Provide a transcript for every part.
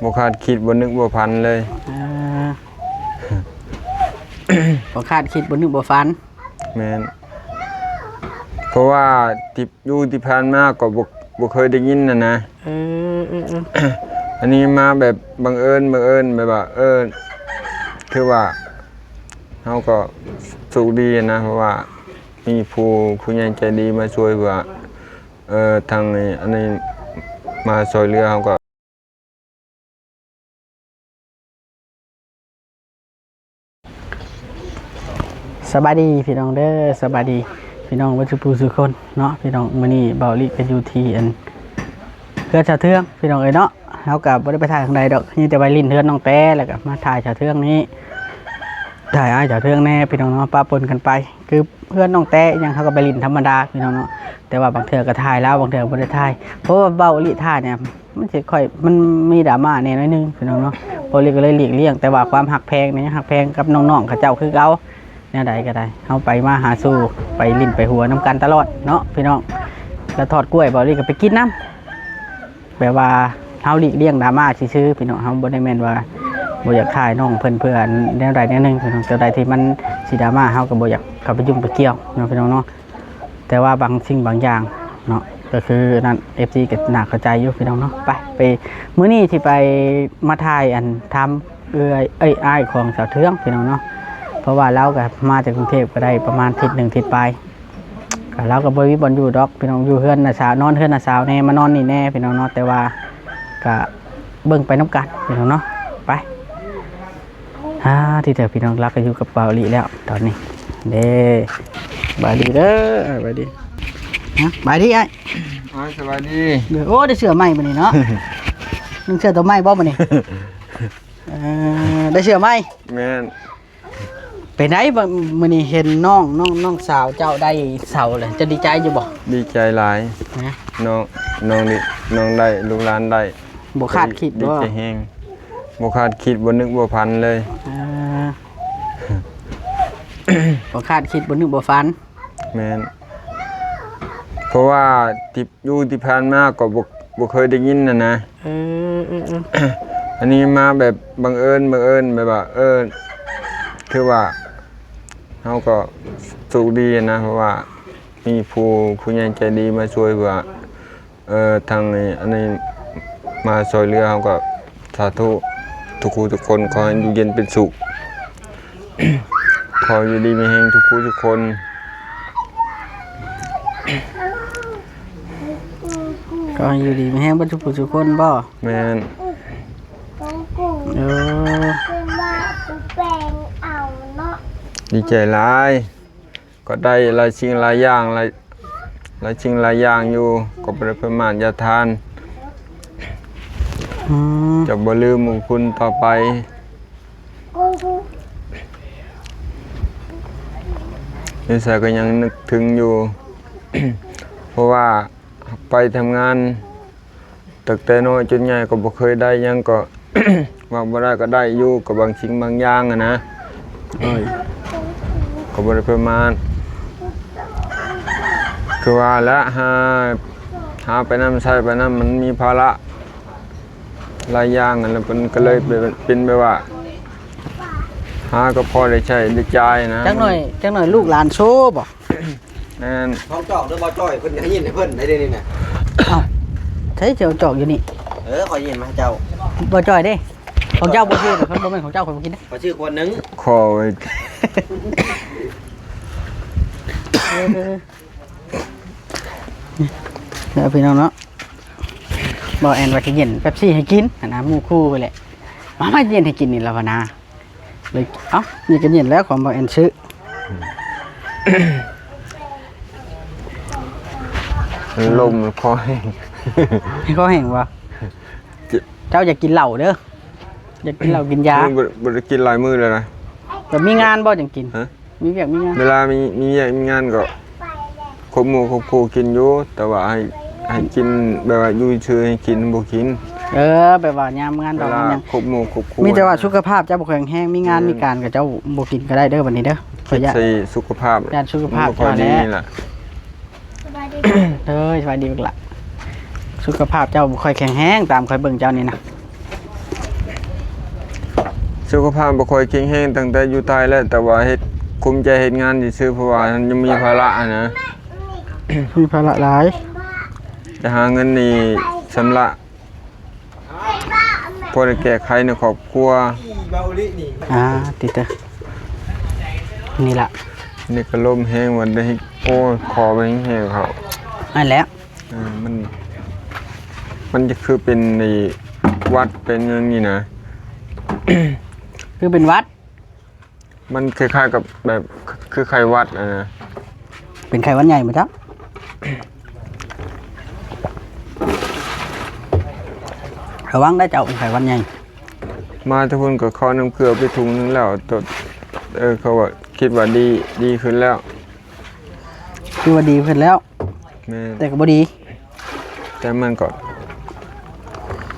ບໍ່ຄາດຄິດ ບໍ່ນຶກບໍ່ຝັນເລີຍ. ເອີ ບໍ່ຄາດຄິດ ບໍ່ນຶກບໍ່ຝັນ. ແມ່ນ ເພາະວ່າທີ່ ຢູ່ທີ່ຜ່ານມາກໍບໍ່ ບໍ່ເຄີຍໄດ້ຍິນຫັ້ນນະ. ເອີ ເອີ ເອີ ອັນນີ້ມາແບບບັງເອີນ ບັງເອີນ ແບບວ່າ ເອີ ຖືວ່າເຮົາກໍໂຊກດີຫັ້ນນະ ເພາະວ່າມີຜູ້ ຜູ້ໃຫຍ່ໃຈດີມາຊ່ວຍ ເພື່ອ ເອີ ທາງນີ້ ອັນນີ້ມາຊ່ວຍເຫຼືອເຮົາກໍ ສະບາຍດີພີ່ນ້ອງເດີ ສະບາຍດີພີ່ນ້ອງເບິດສູ່ຜູ້ສູ່ຄົນເນາະ. ພີ່ນ້ອງ ມື້ນີ້ເບົາລີກະຢູ່ທີ່ອັນ ເຮືອນສາວເທືອງພີ່ນ້ອງເອີຍເນາະ. ເຮົາກະບໍ່ໄດ້ໄປຖ່າຍທາງໃດດອກ ມີແຕ່ໄປຫຼິ້ນເຮືອນນ້ອງແຕ້ ແລ້ວກະມາຖ່າຍສາວເທືອງນີ້ ຖ່າຍອ້າຍສາວເທືອງແດ່ພີ່ນ້ອງເນາະ ປະປົນກັນໄປ. ຄືເຮືອນນ້ອງແຕ້ອີ່ຫຍັງ ເຮົາກະໄປຫຼິ້ນທຳມະດາພີ່ນ້ອງເນາະ ແຕ່ວ່າບາງເທື່ອກະຖ່າຍລາວ ບາງເທື່ອກະບໍ່ໄດ້ຖ່າຍ ເພາະວ່າເບົາລີກຖ່າຍນີ້ ມັນຊິຄ່ອຍ ມັນມີດຣາມາແດ່ໜ້ອຍໜຶ່ງພີ່ນ້ອງເນາະ. ເບົາລີກະເລີຍຫຼີກລ່ຽງ ແຕ່ວ່າຄວາມຮັກແພງນີ້ຍັງຮັກແພງກັບນ້ອງໆເຂົາເຈົ້າຄືເກົ່າ. ແນວໃດກະໄດ້ ເຮົາໄປມາຫາສູ່ ໄປຫຼິ້ນໄປຫົວນຳກັນຕະຫຼອດເນາະພີ່ນ້ອງ. ແລ້ວທອດກ້ວຍ ເບົາລີກະໄປກິນນຳ ແບບວ່າເຮົາຫຼີກລ່ຽງດຣາມາຊື່ໆພີ່ນ້ອງ. ເຮົາບໍ່ໄດ້ແມ່ນວ່າບໍ່ຢາກຖ່າຍນ້ອງເພິ່ນເພື່ອແນວໃດແນວໜຶ່ງພີ່ນ້ອງ. ແນວໃດທີ່ມັນຊິດຣາມາ ເຮົາກະບໍ່ຢາກເຂົ້າໄປຫຍຸ້ງໄປກ່ຽວເນາະພີ່ນ້ອງເນາະ. ແຕ່ວ່າບາງສິ່ງບາງຢ່າງເນາະ ກະຄືນັ້ນ ເອັຟຊີ ກະໜ້າເຂົ້າໃຈຢູ່ພີ່ນ້ອງເນາະ. ໄປ ໄປ ມື້ນີ້ທີ່ໄປມາຖ່າຍອັນ ຖາມເອື້ອຍ ເອີຍ ອ້າຍຂອງສາວເທືອງພີ່ນ້ອງເນາະ ເພາະວ່າລາວກະມາຈາກກຸງເທບກະໄດ້ປະມານທິດໜຶ່ງທິດປາຍ ກະລາວກະບໍ່ມີບ່ອນຢູ່ດອກພີ່ນ້ອງ ຢູ່ເຮືອນນ້າສາວ ນອນເຮືອນນ້າສາວແດ່ ມານອນນີ້ແດ່ພີ່ນ້ອງເນາະ. ແຕ່ວ່າກະເບິ່ງໄປນຳກັນພີ່ນ້ອງເນາະ ໄປ. ອ່າ ທີ່ແທ້ພີ່ນ້ອງ ລາວກະຢູ່ກັບເບົາລີກແລ້ວຕອນນີ້ເດ້. ສະບາຍດີເດີ ສະບາຍດີ ຮະ ສະບາຍດີອ້າຍ. ໂອ້ຍ ສະບາຍດີ. ໂອ້ ໄດ້ເສື້ອໃໝ່ມື້ນີ້ເນາະ ນຸ່ງເສື້ອໂຕໃໝ່ບໍ່ມື້ນີ້? ເອີ ໄດ້ເສື້ອໃໝ່. ແມ່ນ. ເປັນໃດມື້ນີ້ເຫັນນ້ອງ ນ້ອງ ນ້ອງສາວເຈົ້າໄດ້ເຊົາແລ້ວ ເຈົ້າດີໃຈຢູ່ບໍ່? ດີໃຈຫຼາຍ. ຮະ? ນ້ອງ ນ້ອງໄດ້ ນ້ອງໄດ້ ລູກຫຼານໄດ້ ບໍ່ຄາດຄິດບໍ່? ດີໃຈແຮງ ບໍ່ຄາດຄິດ ບໍ່ນຶກບໍ່ຝັນເລີຍ. ເອີ ບໍ່ຄາດຄິດ ບໍ່ນຶກບໍ່ຝັນ. ແມ່ນ ເພາະວ່າທີ່ ຢູ່ທີ່ຜ່ານມາກໍບໍ່ ບໍ່ເຄີຍໄດ້ຍິນຫັ້ນນະ. ເອີ ເອີ ເອີ ອັນນີ້ມາແບບບັງເອີນ ບັງເອີນ ແບບວ່າ ເອີ ຖືວ່າເຮົາກໍໂຊກດີຫັ້ນນະ ເພາະວ່າມີຜູ້ ຜູ້ໃຫຍ່ໃຈດີມາຊ່ວຍ ເພື່ອ ເອີ ທາງນີ້ ອັນນີ້ມາຊ່ວຍເຫຼືອເຮົາກໍ ສາທຸ ທຸກຜູ້ທຸກຄົນ ຂໍໃຫ້ຢູ່ເຢັນເປັນສຸກ ຂໍຢູ່ດີມີແຮງທຸກຜູ້ທຸກຄົນ. ຂໍໃຫ້ຢູ່ດີມີແຮງເບິດທຸກຜູ້ທຸກຄົນບໍ່? ແມ່ນ. ເອີ ດີໃຈຫຼາຍ. ກໍໄດ້ຫຼາຍສິ່ງຫຼາຍຢ່າງ ຫຼາຍ ຫຼາຍສິ່ງຫຼາຍຢ່າງຢູ່ ກໍບໍ່ໄດ້ປະໝາດຢ່າທ່ານ. ອືມ ຈະບໍ່ລືມບຸນຄຸນຕໍ່ໄປ ຢູ່ໃສກໍຍັງນຶກເຖິງຢູ່ ເພາະວ່າໄປທຳງານ ຕັ້ງແຕ່ນ້ອຍຈົນໃຫຍ່ກໍບໍ່ເຄີຍໄດ້ຫຍັງ ກໍເວົ້າບໍ່ໄດ້ກໍໄດ້ຢູ່ ກໍບາງສິ່ງບາງຢ່າງຫັ້ນນະ. ໂດຍ ກໍບໍ່ໄດ້ປະໝາດ ຄືວ່າແຫຼະ ຫາ ຫາໄປນຳໃຊ້ໄປນຳ ມັນມີພາລະຫຼາຍຢ່າງຫັ້ນແຫຼະ ມັນກໍເລີຍເປັນ ເປັນແບບວ່າ ຫາກໍພໍໄດ້ໃຊ້ໄດ້ຈ່າຍນະ. ຈັກໜ້ອຍ ຈັກໜ້ອຍລູກຫຼານໂຊບໍ່? ແມ່ນ. ຂອງຈອກເດີ ບໍ່ຈ່ອຍ ເພິ່ນໃຫ້ຍິນໃຫ້ເພິ່ນໄດ້ເດນີ້ນະ. ເອົ້າ ໃຊ້ເຈົ້າຈອກຢູ່ນີ້. ເອີ ຂ້ອຍຍິນມາໃຫ້ເຈົ້າ. ບໍ່ຈ່ອຍເດ້ ຂອງເຈົ້າບໍ່ຊື່ ເພິ່ນບໍ່ແມ່ນຂອງເຈົ້າ ຂ້ອຍບໍ່ກິນເດ້. ຂ້ອຍຊື້ຂວດໜຶ່ງ ຂໍໄວ້ ເອີ ເດີພີ່ນ້ອງເນາະ. ບໍ່ແອນວ່າຊິເຢັນເປັບຊີໃຫ້ກິນຫັ້ນນະ ໝູ່ຄູ່ໄປແຫຼະ ມາ ມາເຢັນໃຫ້ກິນນີ້ລະວ່ານາ. ເລີຍ ເອົ້າ ນີ້ກໍເຢັນແລ້ວ ຂອງບໍ່ແອນຊື້. ລົມຄໍແຫ້ງ ຄໍແຫ້ງບໍ່? ເຈົ້າຢ່າກິນເຫຼົ້າເດີ ຢ່າກິນເຫຼົ້າກິນຢາ. ບໍ່ ບໍ່ໄດ້ກິນຫຼາຍມື້ແລ້ວນະ. ແບບມີງານບໍ່ຈັ່ງກິນ? ຮະ? ມີວຽກມີງານ ເວລາມີ ມີວຽກມີງານກໍ ຄົບໝູ່ຄົບຄູ່ກິນຢູ່ ແຕ່ວ່າໃຫ້ ໃຫ້ກິນແບບວ່າຢູ່ຊື່ໃຫ້ກິນ ບໍ່ກິນ. ເອີ ແບບວ່າຍາມງານດອກຫຍັງ ຄົບໝູ່ຄົບຄູ່ ມີແຕ່ວ່າສຸຂະພາບເຈົ້າບໍ່ແຂງແຮງ ມີງານ ແມ່ນ ມີການກໍເຈົ້າບໍ່ກິນກໍໄດ້ເດີ ບັດນີ້ເດີ. ຄິດໃສ່ສຸຂະພາບ ຢ້ານສຸຂະພາບເຈົ້າແຫຼະ. ເອີຍ ສະບາຍດີບັກຫຼ້າ. ສຸຂະພາບເຈົ້າບໍ່ຄ່ອຍແຂງແຮງ ຕາມຂ້ອຍເບິ່ງເຈົ້ານີ້ນະ. ສຸຂະພາບບໍ່ຄ່ອຍແຂງແຮງຕັ້ງແຕ່ຢູ່ໄທແລ້ວ, ແຕ່ວ່າເຮັດ ກຸມໃຈເຮັດງານຊື່ໆ ເພາະວ່າມັນຍັງມີພາລະຫັ້ນນະ. ມີພາລະຫຼາຍ. ຈະຫາເງິນນີ້ຊຳລະ ພໍໄດ້ແກ້ໄຂໃນຄອບຄົວ. ອ່າ ຕິເຕີ ນີ້ລະ ນີ້ກໍລົມແຮງວ່າໄດ້. ໂອ້ຍ ຄໍໄປແຮງໆ ເຂົາ ນັ້ນແຫຼະ. ເອີ ມັນ ມັນຈະຄືເປັນໄອ້ຫວັດເປັນຫຍັງນີ້ນະ. ຄືເປັນຫວັດ? ມັນຄ້າຍໆກັບແບບ ຄືໄຂ້ຫວັດຫັ້ນນະ. ເປັນໄຂ້ຫວັດໃຫຍ່ບໍ່ຈັກ? ລະວັງໄດ້ເຈົ້າ ເປັນໄຂ້ຫວັດໃຫຍ່. ມາແຕ່ພຸ້ນກໍເຂົ້ານ້ຳເກືອໄປຖົງໜຶ່ງແລ້ວ. ໂຕ ເອີ ເຂົາວ່າ ຄິດວ່າດີ ດີຂຶ້ນແລ້ວ. ຄືວ່າດີຂຶ້ນແລ້ວ. ແມ່ນ. ແຕ່ກໍບໍ່ດີ. ແຕ່ມັນກໍ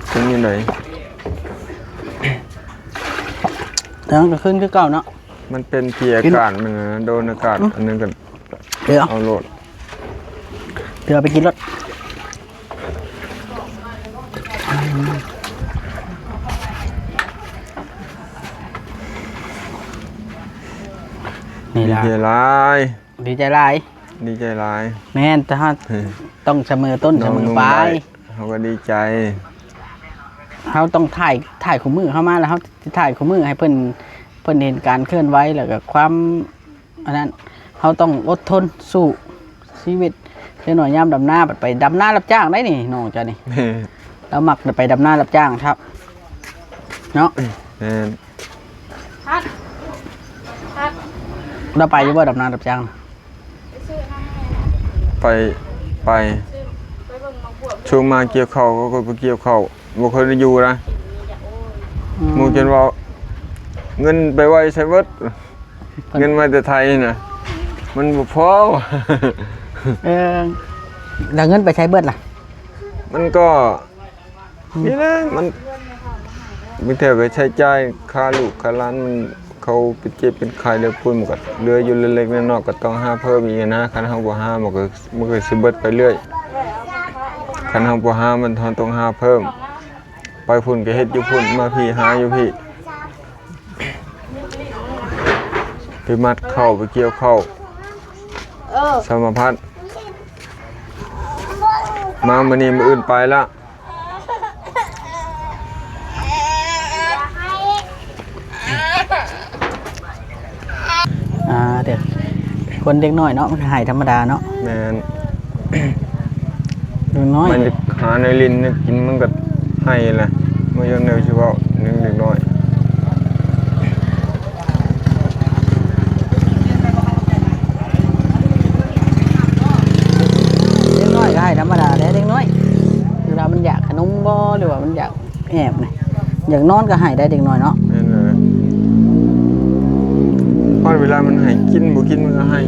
ເປັນຈັ່ງໃດ ແຕ່ມັນກໍຂຶ້ນຄືເກົ່າເນາະ. ມັນເປັນທີ່ອາກາດມັນນະ ໂດນອາກາດ ອືມ ອັນນັ້ນກໍ ເອີ ເອົາໂລດ ເອົາໄປກິນໂລດ. ນີ້ລະ ດີໃຈຫຼາຍ. ດີໃຈຫຼາຍ ດີໃຈຫຼາຍ. ແມ່ນ ແຕ່ເຮົາ ເອີ ຕ້ອງສະເໝີຕົ້ນ ນ້ອງ ສະເໝີປາຍ ເຮົາກໍດີໃຈ. ເຮົາຕ້ອງຖ່າຍ ຖ່າຍຄູ່ມື້ເຮົາມາ ແລ້ວເຮົາຊິຖ່າຍຄູ່ມື້ໃຫ້ເພິ່ນ ເພິ່ນເຫັນການເຄື່ອນໄຫວ ແລ້ວກໍຄວາມ ອັນນັ້ນ. ເຮົາຕ້ອງອົດທົນສູ້ຊີວິດ. ເດັກນ້ອຍຍາມດຳນາ ໄປດຳນາຮັບຈ້າງໄດ໋ນີ້ ນ້ອງເຈົ້ານີ້. ແມ່ນ. ລາວມັກໄປດຳນາຮັບຈ້າງຄັບ ເນາະ. ແມ່ນ. ພັດ ພັດ ລາວໄປຢູ່ບໍ່ ດຳນາຮັບຈ້າງ? ໄປ ໄປ ໄປເບິ່ງໝາກບວບ. ຊ່ວງມາກ່ຽວເຂົ້າ ເຂົາກໍໄປກ່ຽວເຂົ້າ ບໍ່ຄ່ອຍໄດ້ຢູ່ນະ. ອືມ ໝູ່ຈົນວ່າ ເງິນໄປໄວ້ໃສເບິດ? ເງິນມາແຕ່ໄທນະ ມັນບໍ່ພໍ. ເອີ ແລ້ວເງິນໄປໃສເບິດລະ? ມັນກໍ ອືມ ນີ້ແຫຼະ ມັນບາງເທື່ອກໍໃຊ້ຈ່າຍຄ່າລູກຄ່າຫຼານ ມັນ ເຂົາເປັນເຈັບເປັນໄຂ້ແລ້ວພຸ້ນ ມັນກໍເຫຼືອຢູ່ເລັກໆນ້ອຍໆ ກໍຕ້ອງຫາເພີ່ມອີກນະ. ຄັນເຮົາບໍ່ຫາ ມັນກໍ ມັນກໍຊິເບິດໄປເລື້ອຍ. ຄັນເຮົາບໍ່ຫາ ມັນ ເຮົາຕ້ອງຫາເພີ່ມ. ໄປພຸ້ນກໍເຮັດຢູ່ພຸ້ນ ມາພີ້ຫາຢູ່ພີ້. ໄປມັດເຂົ້າ ໄປກ່ຽວເຂົ້າ ເອີ ສາມະພັດ. ມາມື້ນີ້ ມື້ອື່ນໄປລະ. ອ່າ ເດັກ ຄົນເດັກນ້ອຍເນາະ ມັນກໍໄຫ້ທຳມະດາເນາະ. ແມ່ນ. ເດັກນ້ອຍ ມັນຫາແນວຫຼິ້ນແນວກິນ ມັນກໍໄຫ້ແຫຼະ. ບໍ່ຢາກແນວຊິເວົ້າ ຍັງເດັກນ້ອຍ. ເດັກນ້ອຍກໍໄຫ້ທຳມະດາແຫຼະ ເດັກນ້ອຍ ເວລາມັນຢາກຂະໜົມບໍ ຫຼືວ່າມັນຢາກ ແອບນະ ຢາກນອນກໍໄຫ້ໄດ໋ເດັກນ້ອຍເນາະ. ແມ່ນເລີຍ. ຮອດເວລາມັນໃຫ້ກິນ ບໍ່ກິນມັນກໍໄຫ້.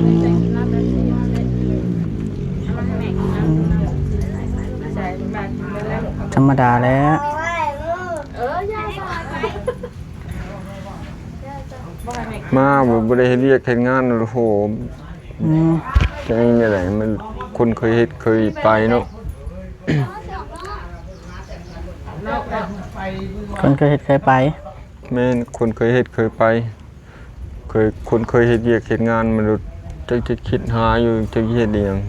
ທຳມະດາແຫຼະ. ມາບໍ່ ບໍ່ໄດ້ເຮັດວຽກເຮັດງານ ໂອ້ໂຫ. ອືມ ຈະເຮັດຈັ່ງໃດ ມັນຄົນເຄີຍເຮັດເຄີຍໄປເນາະ. ຄົນເຄີຍເຮັດເຄີຍໄປ. ແມ່ນ ຄົນເຄີຍເຮັດເຄີຍໄປ. ເຄີຍ ຄົນເຄີຍເຮັດວຽກເຮັດງານ ມັນຈັກຈະຄິດຫາຢູ່ ຈັກເຮັດອີ່ຫຍັງ.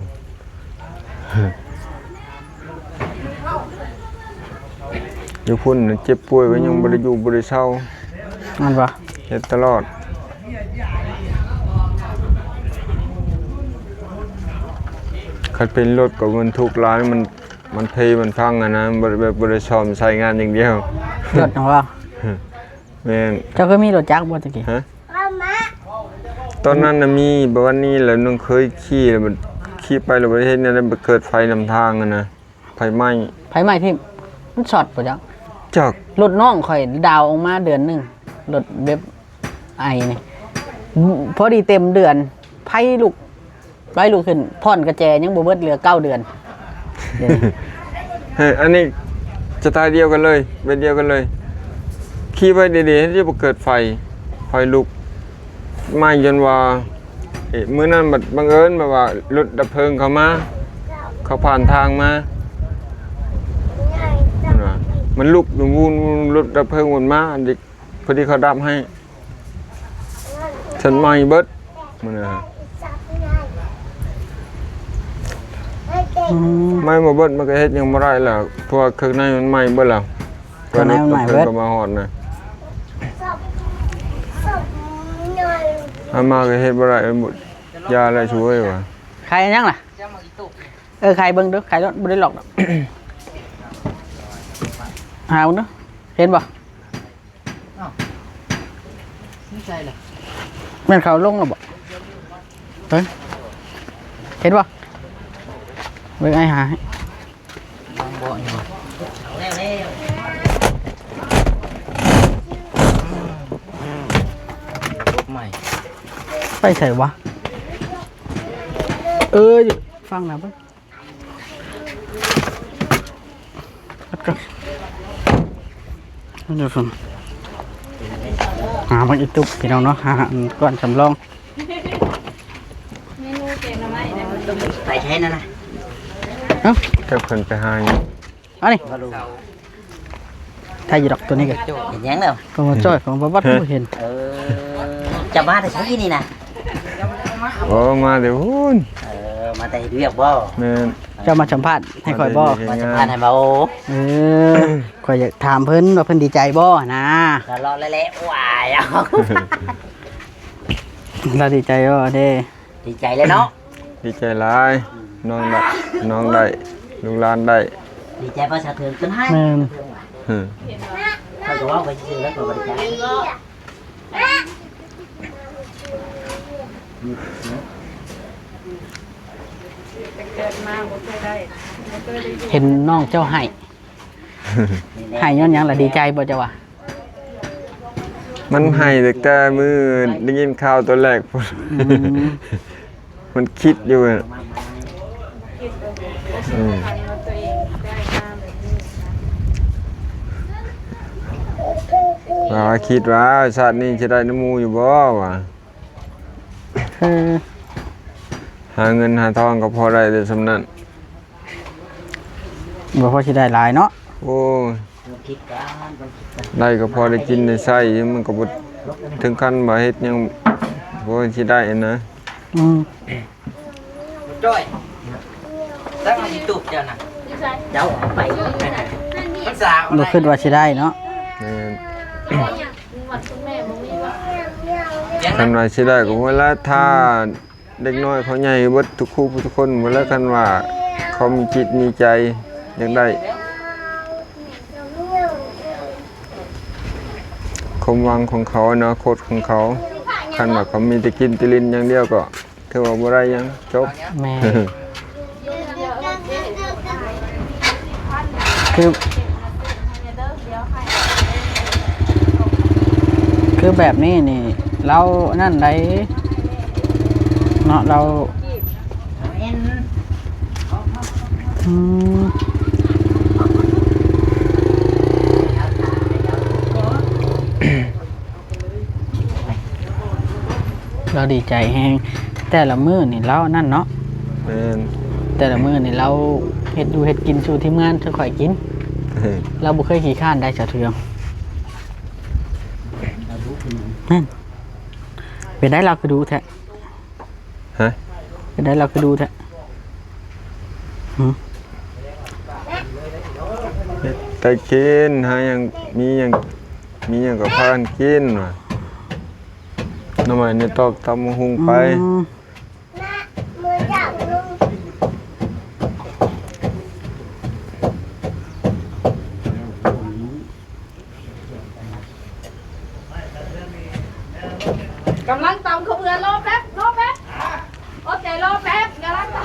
ຢູ່ພຸ້ນເຈັບປ່ວຍກໍຍັງບໍ່ໄດ້ຢູ່ບໍ່ໄດ້ເຊົາ. ແມ່ນບໍ່? ເຮັດຕະຫຼອດ. ຄັນເປັນລົດກໍມັນທຸກຫຼາຍ ມັນ ມັນເພມັນພັງຫັ້ນນະ ບໍ່ໄດ້ ແບບບໍ່ໄດ້ສ້ອມໃຊ້ງານຢ່າງດຽວ. ລົດຫັ້ນບໍ່? ແມ່ນ. ເຈົ້າເຄີຍມີລົດຈັກບໍ່ແຕ່ກີ້? ຮະ? ຕອນນັ້ນນະມີ ບາດນີ້ລະຍັງເຄີຍຂີ່ ລະບັດຂີ່ໄປລະບໍ່ໄດ້ເຮັດແນວໃດ ໄປເກີດໄຟນຳທາງຫັ້ນນະ. ໄຟໄໝ້ ໄຟໄໝ້ທີ່ມັນຊັອດບໍ່ຈັກ? ຈັກ. ລົດນ້ອງຂ້ອຍດາວອອກມາເດືອນໜຶ່ງ ລົດແບບໄອນີ້ ພໍດີເຕັມເດືອນ ໄຟລຸກ ໄຟລຸກຂຶ້ນ ຜ່ອນກະແຈຍັງບໍ່ເບິດ ເຫຼືອເກົ້າເດືອນ. ດຽວນີ້ ເຮີ້ຍ ອັນນີ້ສະໄຕດຽວກັນເລີຍ ແບບດຽວກັນເລີຍ. ຂີ່ໄປດີໆ ຈະບໍ່ເກີດໄຟ ໄຟລຸກໄໝ້ຈົນວ່າ ເອີ ມື້ນັ້ນບັດບັງເອີນແບບວ່າລົດດັບເພີງເຂົາມາ ເຂົາຜ່ານທາງມາ ມັນວ່າ ມັນລຸກວູນໆ ລົດດັບເພີງວນມາ ເດັກ ພໍດີເຂົາດັບໃຫ້ ຊັ້ນໄໝ້ເບິດມື້ນີ້ ອືມ ໄໝ້ບໍ່ເບິດ ມັນກໍເຮັດຫຍັງບໍ່ໄດ້ແລ້ວ ເພາະວ່າເຄື່ອງໃນມັນໄໝ້ເບິດແລ້ວ. ເຄື່ອງໃນມັນໄໝ້ເບິດ ເພິ່ນກໍມາຮອດນະ ເອົາມາກໍເຮັດບໍ່ໄດ້ ຢ່າແລ້ວ ຊ່ວຍວ່າ. ໄຂ່ຫຍັງລະ? ເອີ ໄຂ່ເບິ່ງດູ ໄຂ່ໂລດ ບໍ່ໄດ້ຫຼອກດອກ ຫາເບິ່ງດູ ເຫັນບໍ່? ອ້າວ ນີ້ໃສ່ລະ ແມ່ນເຂົາລົງແລ້ວບໍ່? ເອີ ເຫັນບໍ່? ເບິ່ງອ້າຍຫາໃຫ້ ວາງເບາະນີ້ບໍ່? ໃໝ່ ໄປໃສວະ? ເອີ ຢູ່ຝັ່ງໜ້າເບິ່ງ. ຫາເບິ່ງອີ່ຕຸບພີ່ນ້ອງເນາະ ຫາອັນກ້ອນສຳລອງ ເມນູແກງໜໍ່ໄມ້ນະ ໄປໃສນັ້ນນະ? ເອົ້າ ຈັກເພິ່ນໄປຫາຫຍັງ ອັນນີ້ ໄດ້ຢູ່ດອກໂຕນີ້ກໍ ເຮັດຫຍັງແລ້ວ? ຂອງບ່າວຈ້ອຍ ຂອງບ່າວບັດ ບໍ່ເຫັນ. ເອີ ເຈົ້າມາແຕ່ໃສນີ້ນະ? ໂອ້ ມາແຕ່ພຸ້ນ. ເອີ ມາແຕ່ເຮັດວຽກບໍ່? ແມ່ນ. ເຈົ້າມາສຳພາດໃຫ້ຂ້ອຍບໍ່? ມາສຳພາດໃຫ້ບໍ່? ເອີ ຂ້ອຍຢາກຖາມເພິ່ນວ່າເພິ່ນດີໃຈບໍ່ນະ? ລະເລາະແຫຼະໆ ວ້າຍ ລາວດີໃຈບໍ່ເດ້? ດີໃຈແລ້ວເນາະ ດີໃຈຫຼາຍ ອືມ ນ້ອງໄດ້ ນ້ອງໄດ້ ລູກຫຼານໄດ້ ດີໃຈບໍ່ສາວເຖິງຈົນໄຫ້? ແມ່ນ ອືມ ຂ້ອຍກໍເວົ້າໄປຊື່ໆ ແລ້ວກໍບໍ່ໄດ້ຈັກ ເຫັນນ້ອງເຈົ້າໄຫ້ ໄຫ້ຍ້ອນຫຍັງລະ ດີໃຈບໍ່ເຈົ້າວ່າ? ມັນໄຫ້ຕັ້ງແຕ່ມື້ໄດ້ຍິນຂ່າວຕອນແລກພຸ້ນ ອືມ ມັນຄິດຢູ່ ອືມ ວ່າຄິດວ່າຊາດນີ້ຊິໄດ້ນຳໝູ່ຢູ່ບໍ່ວ່າ ເອີ ຫາເງິນຫາທອງກໍພໍໄດ້ແຕ່ສ່ຳນັ້ນ. ບໍ່ພໍຊິໄດ້ຫຼາຍເນາະ. ໂອ້ຍ ໄດ້ກໍພໍໄດ້ກິນໄດ້ໃຊ້ ມັນກໍບໍ່ເຖິງຂັ້ນວ່າເຮັດຫຍັງພໍຊິໄດ້ຫັ້ນນະ. ອືມ ຈ້ອຍ ຕັ້ງຢູ່ຕູ້ເຈົ້ານະ ເຈົ້າເອົາໄປ ມັນສາວ ບໍ່ຄິດວ່າຊິໄດ້ເນາະ. ແມ່ນ ຄັນວ່າຊິໄດ້ກໍບໍ່ລະ ຖ້າ ເດັກນ້ອຍເຂົາໃຫຍ່ເບິດທຸກຄູ່ທຸກຄົນໝົດແລ້ວ ຄັນວ່າເຂົາມີຈິດມີໃຈຢາກໄດ້ ຄວາມຫວັງຂອງເຂົາ ອະນາຄົດຂອງເຂົາ ຄັນວ່າເຂົາມີແຕ່ກິນແຕ່ຫຼິ້ນຢ່າງດຽວ ກໍຖືວ່າບໍ່ໄດ້ຫຍັງ ຈົບ. ແມ່ນ. ຄື ຄືແບບນີ້ນີ້ ລາວອັນນັ້ນໃດເນາະ ລາວ ອືມ ລາວດີໃຈແຮງ ແຕ່ລະມື້ນີ້ລາວນັ້ນເນາະ. ແມ່ນ ແຕ່ລະມື້ນີ້ລາວເຮັດຢູ່ເຮັດກິນສູ່ທີມງານຄືຂ້ອຍກິນ. ລາວບໍ່ເຄີຍຂີ້ຄ້ານໄດ໋ ສາວເທືອງ. ແມ່ນ ເປັນໄດລາວຄືດຸແທ້? ຮະ? ເປັນໄດລາວຄືດຸແທ້? ຫື? ເຮັດແຕ່ກິນ ຫາຫຍັງ ມີຫຍັງ ມີຫຍັງກໍພາກັນກິນວ່າ ໜໍ່ໄມ້ ໜໍ່ຕອກ ຕຳບັກຫຸ່ງໄປ. ອືມ ກຳລັງຕຳເຂົ້າເບືອ ລໍແປັບ ລໍແປັບ ອົດໃຈລໍແປັບ ກຳລັງຕຳ.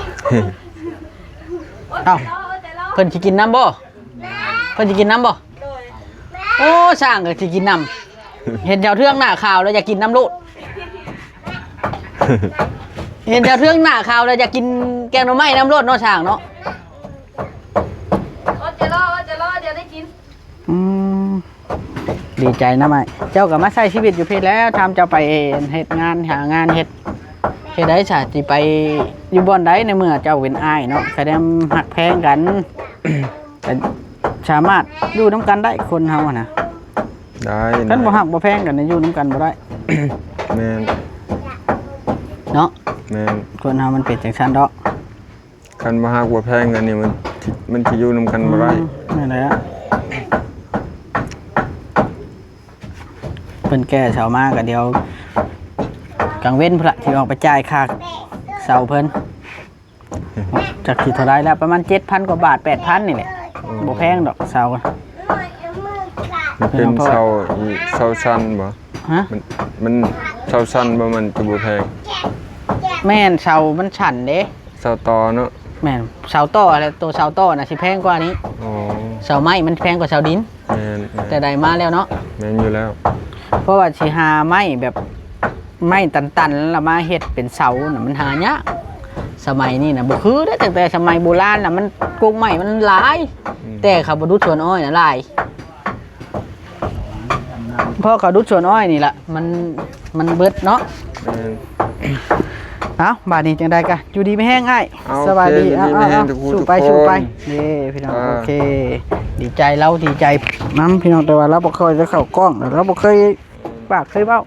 ເອົ້າ ເພິ່ນຊິກິນນຳບໍ່? ເພິ່ນຊິກິນນຳບໍ່? ໂອ້ ຊ່າງກໍຊິກິນນຳ. ເຫັນເຈົ້າເທືອງໜ້າຂາວແລ້ວຢາກກິນນຳໂລດ. ເຫັນເຈົ້າເທືອງໜ້າຂາວແລ້ວຢາກກິນແກງໜໍ່ໄມ້ນຳໂລດເນາະ ຊ່າງເນາະ. ອົດໃຈລໍ ອົດໃຈລໍ ດຽວໄດ້ກິນ. ອືມ ດີໃຈນຳອ້າຍ. ເຈົ້າກໍມາໃຊ້ຊີວິດຢູ່ພີ້ແລ້ວ ທຳເຈົ້າໄປເຮັດງານ ຫາງານເຮັດ ເຮັດໃດສະ ຊິໄປຢູ່ບ່ອນໃດ ໃນເມື່ອເຈົ້າເປັນອ້າຍເນາະ ຄະແນນຮັກແພງກັນ ກໍສາມາດຢູ່ນຳກັນໄດ້ ຄົນເຮົາຫັ້ນນະ. ໄ ຕາຍ ຄັນບໍ່ຮັກບໍ່ແພງກັນນີ້ ຢູ່ນຳກັນບໍ່ໄດ້. ແມ່ນ ເນາະ ແມ່ນ ຄົນເຮົາມັນເປັນຈັ່ງຊັ້ນດອກ. ຄັນບໍ່ຮັກບໍ່ແພງກັນນີ້ ມັນ ມັນຊິຢູ່ນຳກັນບໍ່ໄດ້. ອືມ ນັ້ນແຫຼະ ເພິ່ນແກ່ເຊົາມາກໍດຽວກາງເວັນພຸ້ນລະ ຊິອອກໄປຈ່າຍຄ່າເຊົ່າເພິ່ນ. ຈັກຊິເທົ່າໃດແລ້ວ ປະມານເຈັດພັນກວ່າບາດ ແປດພັນນີ້ແຫຼະ. ອືມ ບໍ່ແພງດອກເຊົ່າ. ມັນເປັນເຊົ່າ ເຊົ່າຊັ້ນບໍ່? ຮະ? ມັນ ມັນເຊົ່າຊັ້ນບໍ່? ມັນຈະບໍ່ແພງ. ແມ່ນ ເຊົ່າມັນຊັ້ນເດ້. ເຊົ່າຕໍ່ເນາະ. ແມ່ນ ເຊົ່າຕໍ່ແຫຼະ ໂຕເຊົ່າຕໍ່ນະຊິແພງກວ່ານີ້. ອໍ ເຊົ່າໄມ້ມັນແພງກວ່າເຊົ່າດິນ. ແມ່ນໆ ແຕ່ໄດ້ມາແລ້ວເນາະ. ແມ່ນຢູ່ແລ້ວ ເພາະວ່າຊິຫາໄມ້ແບບ ໄມ້ຕັນໆ ແລ້ວມາເຮັດເປັນເສົານະ ມັນຫາຍາກ. ສະໄໝນີ້ນະບໍ່ຄືເດ້ ຕັ້ງແຕ່ສະໄໝໂບລານນະ ມັນ ກົກໄມ້ມັນຫຼາຍ. ອືມ ແຕ່ເຂົາບໍ່ດຸດສວນອ້ອຍນະຫຼາຍ. ເພາະເຂົາດຸດສວນອ້ອຍນີ້ລະ ມັນ ມັນເບິດເນາະ. ແມ່ນ ເອົ້າ ບາດນີ້ຈັ່ງໃດກະຢູ່ດີມີແຮງອ້າຍ. ເອົ້າ ສະບາຍດີ ໂອເຄ ຢູ່ດີມີແຮງ ເອົ້າ ເອົ້າ ທຸກຜູ້ ສູ້ໄປ ທຸກຄົນ ສູ້ໄປ. ເດ້ ພີ່ນ້ອງ ອ່າ ໂອເຄ ດີໃຈ ລາວດີໃຈນຳ ພີ່ນ້ອງ ແຕ່ວ່າລາວບໍ່ຄ່ອຍໄດ້ເຂົ້າກ້ອງ ລາວບໍ່ເຄີຍປາກເຄີຍເວົ້າ.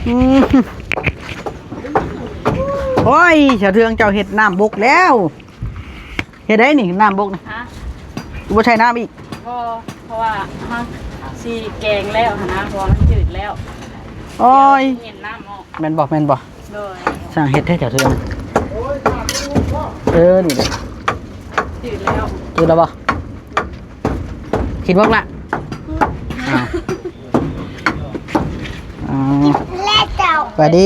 ອືມ ໂອ້ຍ ສາວເທືອງ ເຈົ້າເຮັດນ້ຳບົກແລ້ວ. ເຮັດໄດ້ນີ້ ນ້ຳບົກນະ. ຮະ? ບໍ່ໃສ່ນ້ຳອີກ? ບໍ່ ເພາະວ່າເຮົາຊິແກງແລ້ວຫັ້ນນະ ເພາະວ່າມັນຈືດແລ້ວ. ໂອ້ຍ ດຽວຊິເຫັນນ້ຳອອກ. ແມ່ນບໍ່? ແມ່ນບໍ່? ໂດຍ. ຊ່າງເຮັດແທ້ເຈົ້າເທື່ອນະ. ເອີ ນີ້ແຫຼະ ຈືດແລ້ວ. ຈືດແລ້ວບໍ່? ກິນບໍ່ລະ? ອ້າວ ອ້າວ ແລ້ວເຈົ້າ ສະບາຍດີ.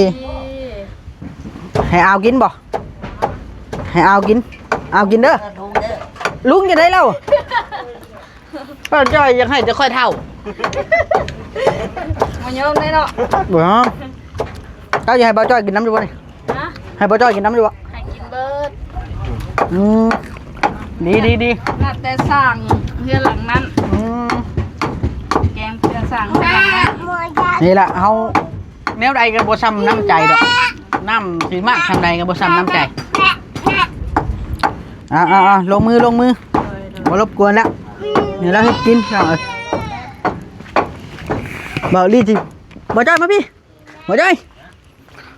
ໃຫ້ອາວກິນບໍ່? ໃຫ້ອາວກິນ ອາວກິນເດີ. ລຸງຈະໄດ້ແລ້ວ ປ້າຈ້ອຍຢາກໃຫ້ແຕ່ຂ້ອຍເຖົ້າ. ບໍ່ຍອມໄດ້ເນາະ. ບໍ່ຍອມ. ເຈົ້າຢາກໃຫ້ປ້າຈ້ອຍກິນນຳຢູ່ບໍ່ນີ້? ຮະ? ໃຫ້ປ້າຈ້ອຍກິນນຳຢູ່ບໍ່? ໃຫ້ກິນເບິດ. ອືມ ດີ ດີ ດີ. ນັບແຕ່ສ້າງເຮືອນຫຼັງນັ້ນ. ອືມ ແກງເພື່ອສ້າງເຮືອນຫຼັງນັ້ນ. ນີ້ລະ ເຮົາ ແນວໃດກໍບໍ່ຊ່ຳນ້ຳໃຈດອກ ນ້ຳຊິມາກຊ່ຳໃດກໍບໍ່ຊ່ຳນ້ຳໃຈ. ອ່າໆໆ ລົງມື ລົງມື. ໂດຍໆ ບໍ່ລົບກວນແລ້ວ ນີ້ລາວເຮັດກິນພີ່ນ້ອງເອີຍ. ເບົາລີຊິ ບໍ່ຈ້ອຍມາພີ່ ບໍ່ຈ້ອຍ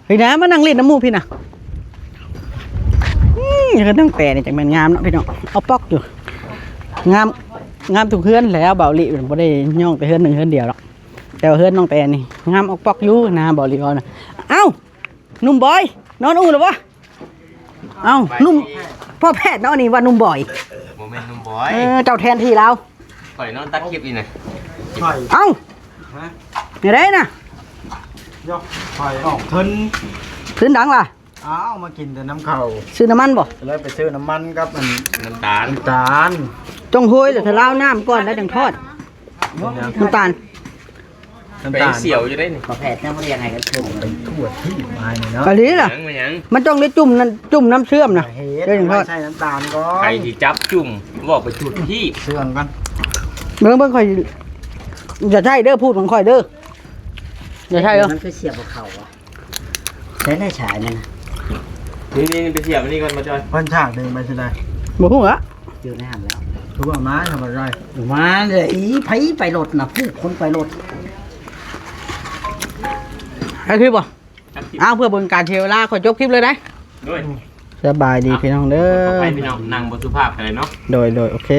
ພີ່ນະ ມານັ່ງຫຼິ້ນນຳໝູ່ພີ່ນະ. ອືມ ນ້ອງແຕນີ້ຈັກແມ່ນງາມເນາະພີ່ນ້ອງ ເອົາປອກຢູ່. ງາມ ງາມທຸກເຮືອນແຫຼະ ເບົາລີບໍ່ໄດ້ຍ້ອງແຕ່ເຮືອນໜຶ່ງເຮືອນດຽວດອກ. ແຕ່ວ່າເຮືອນນ້ອງແຕນີ້ງາມອອກປອກຢູ່ນະ ເບົາລີເວົ້ານະ. ເອົ້າ ໜຸ່ມບອຍ ນອນອູ່ແລ້ວບໍ່? ເອົ້າ ໜຸ່ມ ພໍ່ແພດເນາະ ອັນນີ້ວ່າໜຸ່ມບອຍ. ບໍ່ແມ່ນໜຸ່ມບອຍ. ເອີ ເຈົ້າແທນທີ່ລາວ. ຂ້ອຍນອນຕັດຄລິບນີ້ນະ. ເອົ້າ ຮະ? ແນວໃດນະ? ຢອກ ຂ້ອຍອອກທຶນ ທຶນຫຍັງລະ? ອ້າວ ມາກິນແຕ່ນ້ຳເຂົ້າ. ຊື້ນ້ຳມັນບໍ່? ແລ້ວໄປຊື້ນ້ຳມັນກັບອັນ ນ້ຳຕານ ນ້ຳຕານ. ຈົ່ງໂຮຍແລ້ວຖ້າລາວນ້ຳກ່ອນແລ້ວຈັ່ງທອດ. ນ້ຳຕານ ນ້ຳຕານ ໄປສຽວຢູ່ໄດ໋ນີ້. ປະແພດຍັງບໍ່ໄດ້ຍັງໄງກັນຄື ໄປທົ່ວທີ່ມານີ້ເນາະ. ກະດີລະ ຫຍັງ ມັນຫຍັງ ມັນຕ້ອງໄດ້ຈຸ່ມນັ້ນ ຈຸ່ມນ້ຳເຊື່ອມນະ. ເຮັດ ເຮັດຈັ່ງທອດ ໃສ່ນ້ຳຕານກ່ອນ ໃຜຊິຈັບຈຸ່ມ ບອກໄປຈຸດທີ່. ເຊື່ອມກ່ອນ ເບິ່ງ ເບິ່ງ ຂ້ອຍ ຢ່າໃຊ້ເດີ ພູດຂອງຂ້ອຍເດີ ຢ່າໃຊ້ເດີ. ມັນຄືສຽບບໍ່ເຂົ້າວະ. ໃຊ້ໄດ້ສາຍນັ້ນນະ. ນີ້ໆ ໄປສຽບອັນນີ້ກ່ອນ ບໍ່ຈ່ອຍ. ເພິ່ນສາກດຶງໄປຊິໄດ້ ບໍ່ຮູ້ລະ ຢູ່ໃນຫັ້ນແລ້ວ. ຄືວ່າມາທຳມະດາ ມາເລີຍ. ອີ ໃຜໄປລົດນະ ຜູ້ຄົນໄປລົດ. ໄປຄືບໍ່? ເອົາ ເພື່ອເບິ່ງການເສຍເວລາ ຂໍຈົບຄລິບເລີຍໄດ໋. ໂດຍ ສະບາຍດີພີ່ນ້ອງເດີ. ຂໍອະໄພພີ່ນ້ອງ ນັ່ງບໍ່ສຸພາບກໍໄດ້ເນາະ. ໂດຍໆ ໂອເຄ.